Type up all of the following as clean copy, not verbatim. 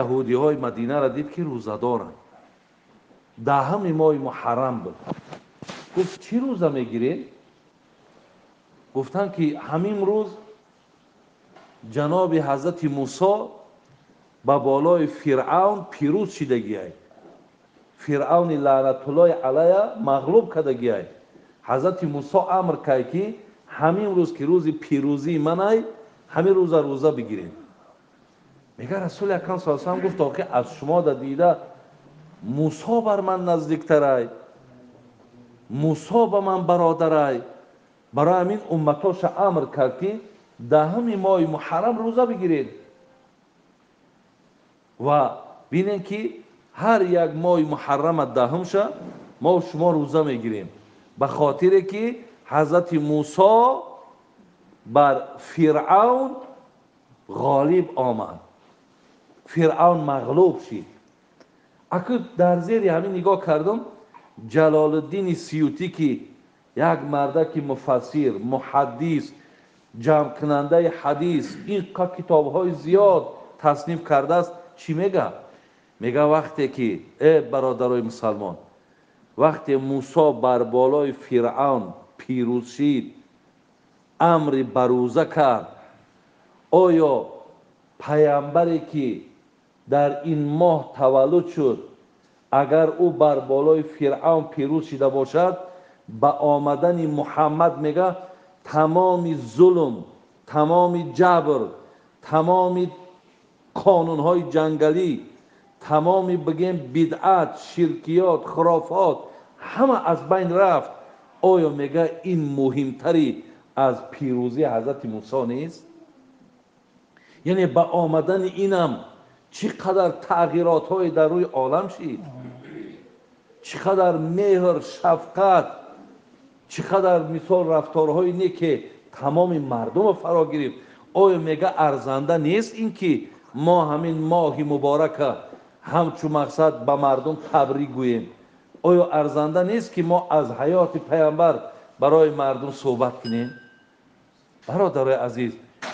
Яҳудиҳои Мадинаро дид, ки рӯза доранд. Даҳами моҳи Муҳаррам буд. Гуфт, чӣ рӯза мегиред? Гуфтанд, ки ҳамин рӯз ҷаноби ҳазрати Мусо ба болои Фиръавн пирӯз шидагиай. Фиръавни лаънатуллоҳи алайҳ мағлуб кардагиай. Ҳазрати Мусо амр кард, ки ҳамин рӯз, ки рӯзи пирӯзии манай, ҳамин рӯза рӯза бигиред. Мега Расули Акрам саллаллоҳу алайҳи васаллам гуфт, охи аз шумо да дида Мусо бар ман наздиктарай, Мусо ба ман бародарай. Барои ҳамин умматоша амр кард, ки даҳами моҳи Муҳаррам рӯза бигиред. Ва бинед, ки ҳар як моҳи Муҳаррама даҳумша мо шумо рӯза мегирем, ба хотире ки ҳазрати Мусо бар Фиръавн ғолиб омад, Фиръавн мағлуб шид. Аку дар зери ҳамин нигоҳ кардам, Ҷалолуддини Сиютӣ, ки як мардаки муфассир, муҳаддис, ҷамъкунандаи ҳадис, ин қа китобҳои зиёд тасниф кардааст, чӣ мега? Мега вақте ки, э бародарои мусалмон, вақте Мусо бар болои Фиръавн пирӯз шид, амри ба рӯза кард, оё паямбаре ки дар ин моҳ таваллуд шуд, агар ӯ бар болои Фиръавн пирӯз шида бошад, ба омадани Муҳаммад мега тамоми зулм, тамоми ҷабр, тамоми қонунҳои ҷангалӣ, тамоми бигем бидъат, ширкиёт, хурофот ҳама аз байн рафт. Оё мега ин муҳимтари аз пирӯзии ҳазрати Мусо нест? Яъне ба омадани инам чӣ қадар тағйиротҳое дар рӯи олам шид, чӣ қадар меҳр, шафқат, чӣ қадар мисол рафторҳои неке тамоми мардумро фаро гирифт. Оё мега арзанда нест ин ки мо ҳамин моҳи муборака ҳамчун мақсад ба мардум табрик гӯем? Оё арзанда нест ки мо аз ҳаёти паямбар барои мардум суҳбат кунем? Бародарои азиз,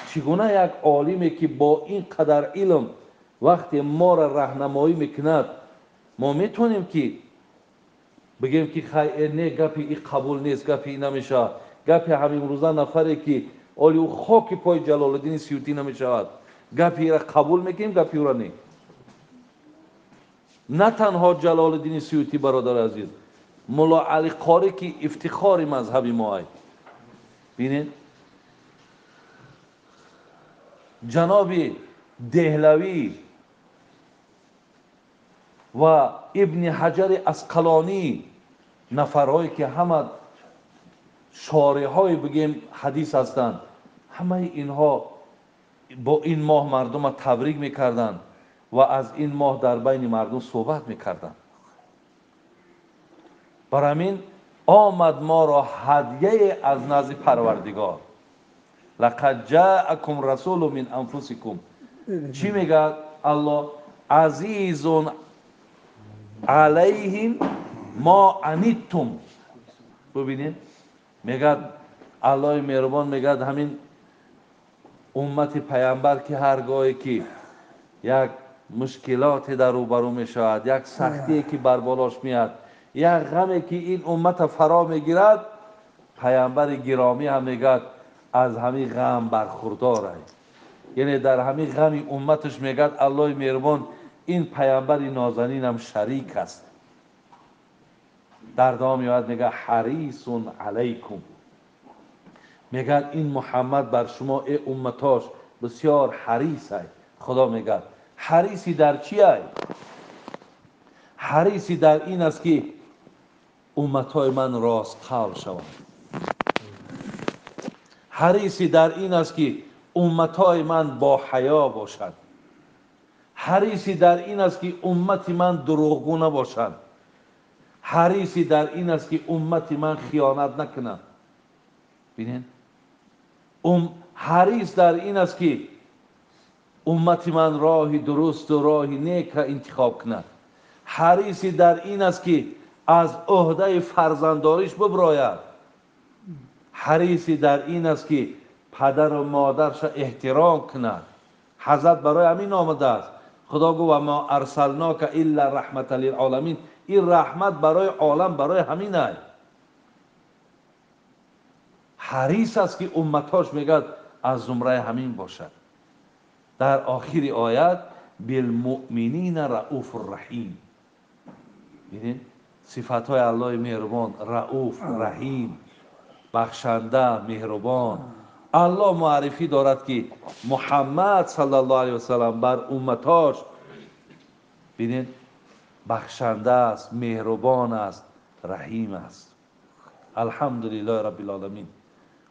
чӣ гуна як олиме ки бо ин қадар илм вақте моро раҳнамоӣ мекунад, мо метавонем ки бигем ки хай, не, гапи и қабул нест, гапи и намешавад, гапи ҳамимрӯза нафаре ки оли ӯ хоки пои Ҷалолуддини Сиютӣ намешавад, гапи ира қабул мекунем, гапи ӯра не. На танҳо Ҷалолуддини Сиютӣ, бародари азиз, Мулло Али Қорӣ, ки ифтихори мазҳаби мо ай, бинед, ҷаноби Деҳлавӣ ва Ибни Ҳаҷари Асқалонӣ, нафарҳое ки ҳама шориҳои бигем ҳадис ҳастанд, ҳамаи инҳо бо ин моҳ мардумро табрик мекарданд ва аз ин моҳ дар байни мардум суҳбат мекарданд. Бар ҳамин омад моро ҳадияе аз назди Парвардигор. Лақад ҷаакум расулу мин анфусикум. Чӣ мегӯяд Аллоҳ? Азизун алайҳим мо аниттум. Бубинед, мегӯяд Аллоҳи меҳрубон, мегӯяд ҳамин уммати паямбар ки ҳар гоҳе ки як мушкилоте дар рӯбарӯ мешавад, як сахтие ки бар болош меяд, як ғаме ки ин уммата фаро мегирад, паямбари гиромӣ ҳам мегӯяд аз ҳамин ғам бархурдорай. Яъне дар ҳамин ғами умматаш мегӯяд Аллоҳи меҳрубон ин паямбари нозанинам шарик аст. Дар давом меояд мегӯяд ҳарисун алайкум. Мегӯяд ин Муҳаммад бар шумо э умматош бисёр ҳарис ай. Худо мегӯяд ҳариси дар чи ай? Ҳариси дар ин аст ки умматҳои ман ростқавл шаванд. Ҳариси дар ин аст ки умматҳои ман бо ҳаё бошанд. Ҳариси дар ин аст ки уммати ман дурӯғгӯ набошанд. Ҳариси дар ин аст ки уммати ман хиёнат накунанд. Бинед, ҳарис дар ин аст ки уммати ман роҳи дурусту роҳи некро интихоб кунад. Ҳариси дар ин аст ки аз ӯҳдаи фарзанддориш биброяд. Ҳариси дар ин аст ки падару модарша эҳтиром кунад. Ҳазрат барои ҳамин омадааст. Худо гуфт: ва мо арсалнока илла раҳмата лилъоламин. Ин раҳмат барои олам, барои ҳамин ай. Ҳарис аст ки умматҳош мегӯяд аз зумраи ҳамин бошад. Дар охири оят билмуъминина рауфур раҳим. Бинед сифатҳои Аллоҳи меҳрубон, рауф, раҳим, бахшанда, меҳрубон. Аллоҳ муаррифӣ дорад ки Муҳаммад саллаллоҳу алайҳи васаллам бар умматҳош бинед бахшанда аст, меҳрубон аст, раҳим аст. Алҳамдулиллоҳи раббил оламин.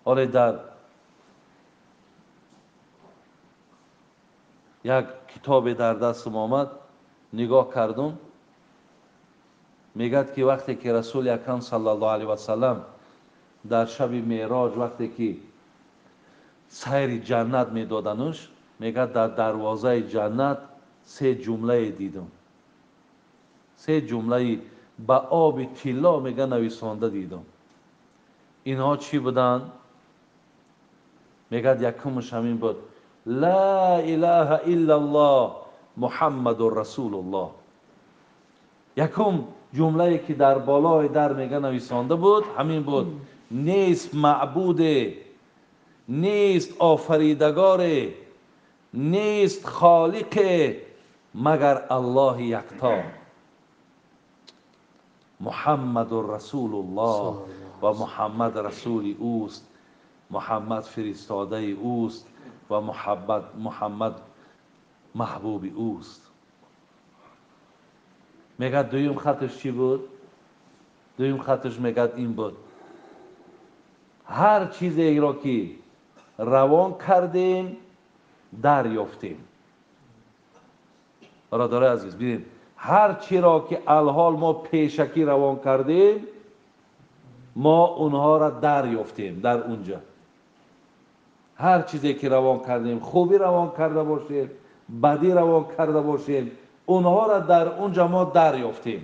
Ҳоле дар як китобе дар дастам омад, нигоҳ кардум, мегӯяд ки вақте ки Расули Акрам саллаллоҳу алайҳи васаллам дар шаби меъроҷ вақте ки сайри ҷаннат медодануш, мегӯяд дар дарвозаи ҷаннат се ҷумлае дидум. Се ҷумлаи ба оби тилло мега нависонда дидум. Инҳо чӣ буданд? Мегӯяд якумаш ҳамин буд: ла илаҳа иллаллоҳ муҳаммадур расулуллоҳ. Якум ҷумлае ки дар болои дар мега нависонда буд ҳамин буд: нест маъбуде, нест офаридагоре, нест холиқе магар Аллоҳи якто. Муҳаммадур расулуллоҳ ва Муҳаммад расули ӯст, Муҳаммад фиристодаи ӯст ва Муҳаммад маҳбуби ӯст. Мегӯяд дуюм хаташ чӣ буд? Дуюм хаташ мегӯяд ин буд: ҳар чизеро ки равон кардем дарёфтем. Бародарои азиз, бинед, ҳар чиро ки алҳол мо пешакӣ равон кардем, мо онҳоро дарёфтем дар унҷа. Ҳар чизе ки равон кардем, хубӣ равон карда бошем, бадӣ равон карда бошем, онҳоро дар унҷа мо дарёфтем.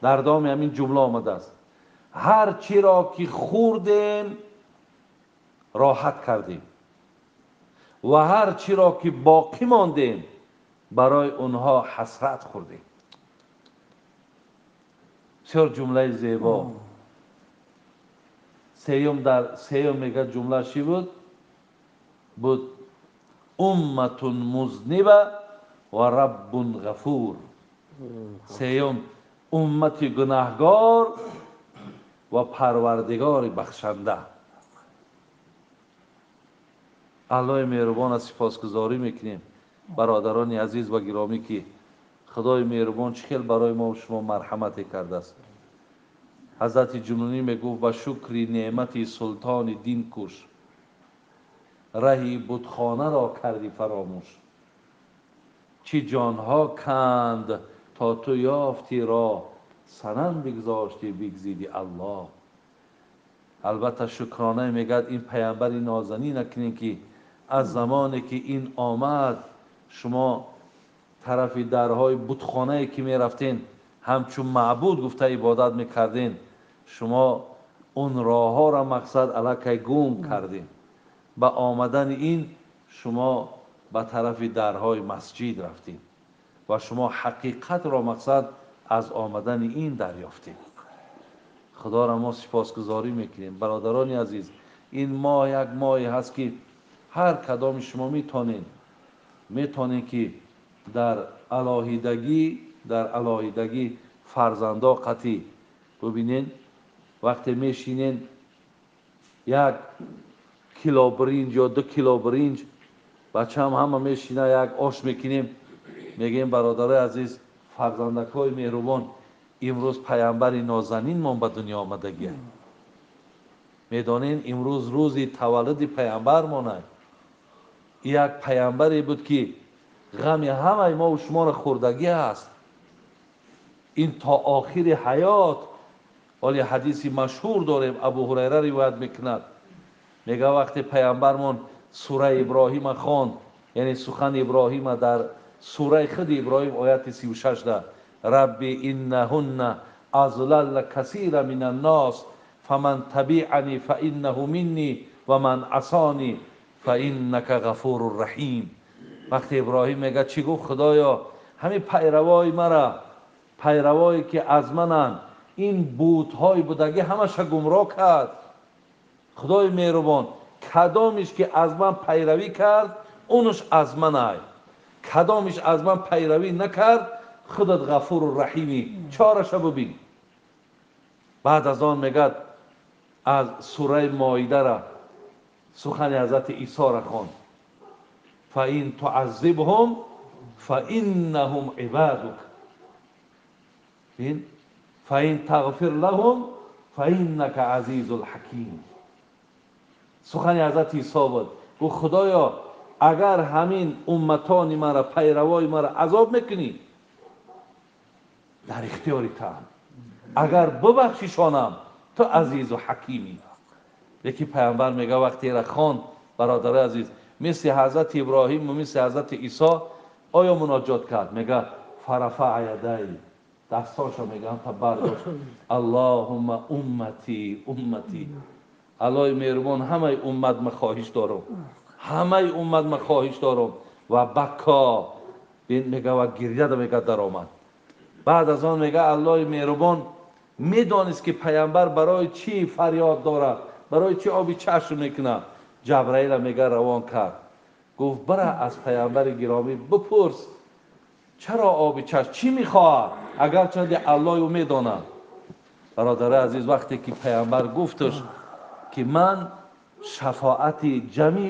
Дар давоми ҳамин ҷумла омадааст: ҳар чиро ки хӯрдем роҳат кардем ва ҳар чиро ки боқӣ мондем барои онҳо ҳасрат хӯрдем. Бисёр ҷумлаи зебо. Сеюм, дар сеюм мегӯяд ҷумла чӣ буд? Буд умматун музниба ва раббун ғафур. Сеюм, уммати гунаҳгор ва парвардигори бахшанда. Аллоҳи меҳрубона сипосгузорӣ мекунем, бародарони азиз ва гиромӣ, ки Худои меҳрубон чӣ хел барои мо шумо марҳамате кардааст. Ҳазрати Ҷунунӣ мегуфт: ба шукри неъмати султони дин куш, раҳи бутхонаро кардӣ фаромӯш. Чӣ ҷонҳо канд то ту ёфтӣ роҳ, санам бигзоштӣ бигзиди Аллоҳ. Албатта шукрона мегӯяд ин паямбари нозанин накунем ки аз замоне ки ин омад шумо тарафи дарҳои бутхонае ки мерафтен ҳамчун маъбуд гуфта ибодат мекарден, шумо он роҳҳоро мақсад аллакай гум кардем. Ба омадани ин шумо ба тарафи дарҳои масҷид рафтем ва шумо ҳақиқатро мақсад аз омадани ин дарёфтем. Худоро мо сипосгузорӣ мекунем. Бародарони азиз, ин моҳ як моҳе ҳаст ки ҳар кадоми шумо метавонед ки дар алоҳидагӣ фарзандо қатъӣ бубинед. Вақте мешинед 1 кило биринҷ ё 2 кило биринҷ, бачаам ҳама мешина, як ош мекунем, мегӯем бародарои азиз, фарзандакҳои меҳрубон, имрӯз паямбари нозанинмон ба дунё омадагист. Медонед имрӯз рӯзи таваллуди паямбармонад. Як паямбаре буд ки ғами ҳамаи мо шуморо хӯрдагӣ аст. Ин то охири ҳаёт. Ҳоле ҳадиси машҳур дорем, Абу Ҳурайра ривоят мекунад, мегӯяд вақте паямбармон сураи Иброҳима хонд, яъне сухани Иброҳима дар сураи худи Иброҳим ояти 36 рабби иннаҳунна азлална касира минан нос фаман табиани фаиннаҳу минни ва ман асани фаиннака ғафуру раҳим. Вақте Иброҳим мега чӣ гуфт? Худоё, ҳамин пайравои мара, пайравое ки аз мананд, ин бутҳои будагӣ ҳамаша гумроҳ кард. Худои меҳрубон, кадомиш ки аз ман пайравӣ кард, унуш аз манай, кадомиш аз ман пайравӣ накард, худат ғафуру раҳимӣ, чораша бубин. Баъд аз он мегӯяд аз сураи Моидара сухани ҳазрати Исора хонд: фаин туаззибҳум фаиннаҳум ибадук, фаин тағфир лаҳум фаиннака азизул ҳаким. Сухани ҳазрати Исо буд. Гуфт: Худоё, агар ҳамин умматони мара, пайравои мара азоб мекунӣ, дар ихтиёри таам, агар бубахшишонам, ту азизу ҳакимӣ. Яки пайғамбар мега вақте ира хонд, бародари азиз, мисли ҳазрати Иброҳим ва мисли ҳазрати Исо оё муноҷот кард? Мега фарафаа ядай, дастошо мега та бардошт: Аллоҳумма уммати уммати. Аллоҳи меҳрубон, ҳамаи уммат ма хоҳиш дорам, ҳамаи уммат ма хоҳиш дорам. Ва бакко мега ва гирья мега даромад. Баъд аз он мега Аллоҳи меҳрубон медонист ки пайғамбар барои чӣ фарёд дорад, барои чӣ оби чашм мекунад. Ҷабраила мега равон кард, гуфт: бара аз пайғамбари гиромӣ бипурс, чаро оби чашм, чӣ мехоҳад, агарчанде Аллоҳ ӯ медонад. Бародари азиз, вақте ки пайғамбар гуфташ ки ман шафоати ҷамиъ